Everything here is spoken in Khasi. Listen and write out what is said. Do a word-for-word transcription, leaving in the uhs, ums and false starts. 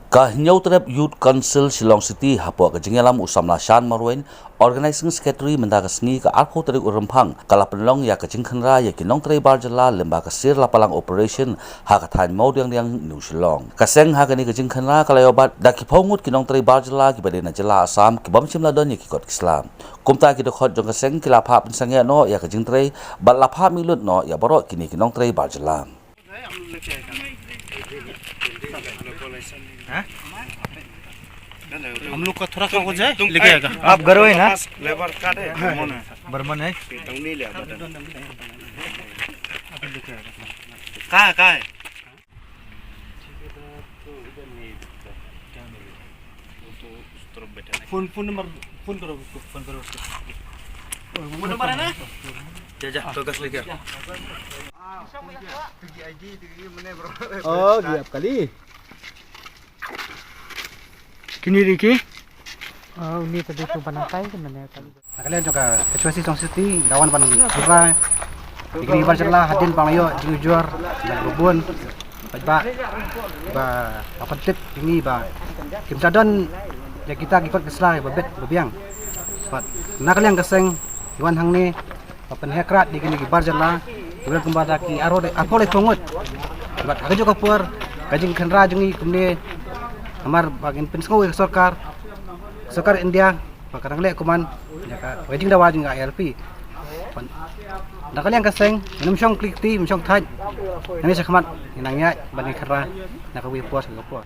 Ka Hynñiewtrep Youth Council Shillong City hapoh ka jingïalam u samla Shan Marwein, Organizing Secretary, mynta ka sngi ka arphew tarik u Rymphang ka la pynlong ïa ka jingkhynra ïa ki nongtrei bar jylla lyngba ka Sir Lapalang Operation ha ka thaiñ Mawdiangdiang, New Shillong. Ka seng ha kane ka jingkhynra ka la ïoh bat da ki phew ngut ki nongtrei bar jylla kiba dei na jylla Assam ki bym shym la don ïa ki kot ki sla. Kumta ki dkhot jong ka seng ki la phah pynsangeh noh ïa ka jingtrei bad la phah mih lut noh ïa baroh kine ki nongtrei bar jylla. हाँ? हम लोग का थोड़ा सा हो जाए, लेके आएगा। आप घर हो ना? लेबर कार्ड है, बर्मन है। बर्मन है। कहाँ है, कहाँ है? फोन, फोन नंबर, फोन करो उसको, फोन करो उसको। फोन नंबर है ना? जा, जा, तो कस लेके आ। ओ, ये आपका ली। Kini ri ki? Oh, uni tadi tu banatai ke mana tadi? Kalian juga kecuali tong siti, lawan ban kira. Kini bar jylla hadien pang yo jujur dan bubun. Ba, ba, apa tip ini ba. Kim sadon ya kita ki kot ki sla ba bet ba biang. Bad na ka liang ka seng, wan hangne, ba pynheh krad ïa kine ki bar jylla, ki wan kumba da ki arphew, arphew lai phew ngut. Bad ha kajuh ka por, ka jingkhynra jong ngi kumne, namar ba ngin pynsngew ïa ka sorkar, sorkar India, ba ka dang leh kumne, ïa ka, ka jingdawa jong ka I L P. Bad na ka liang ka seng, ngim shong kli kti, ngim shong thait, ngin ïa shakhmat, ngin nang ïaid, bad ngin khynra, na kawei ka por sha kawei ka por.